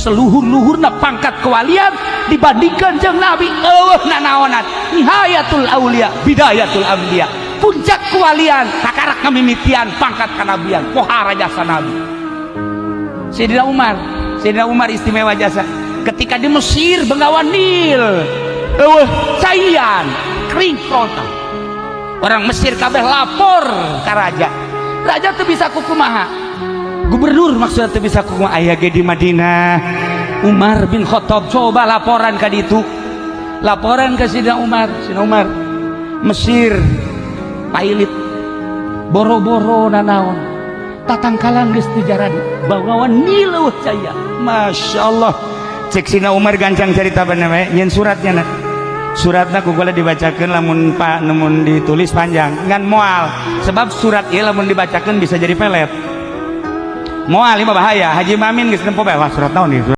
Seluhur-luhurna pangkat kewalian dibandingkan jeung Nabi eueuh nanaonan. Nihayatul aulia, bidayatul anbiya. Puncak kewalian kakarak ngamimitian pangkat kanabian, pohara jasa Nabi. Sayyidina Umar, Sayyidina Umar istimewa jasa. Ketika di Mesir, Bengawan Nil, eueuh caian, kering kerontang. Orang Mesir kabeh lapor ka raja. Raja tuh bisa kukumaha? Gubernur maksudnya tuh bisa kukumaha? Aya ge di Madinah Umar bin Khattab, coba laporan ka ditu. Laporan ke Sayyidina Umar, Sayyidina Umar, Mesir pailit, boro-boro nanaon, tatangkalan geus teu jaradi, Bengawan Nil eueuh caian. Masya Allah. Cek Sina Umar, gancang cerita bener we, nyeun suratnya na. Suratna ku kula dibacakeun, lamun pak namun ditulis panjang ngan moal, sebab surat ieu lamun dibacakeun bisa jadi pelet. Moal, ieu mah bahaya. Haji Mamin geus nempo bae, wah, surat naon ieu?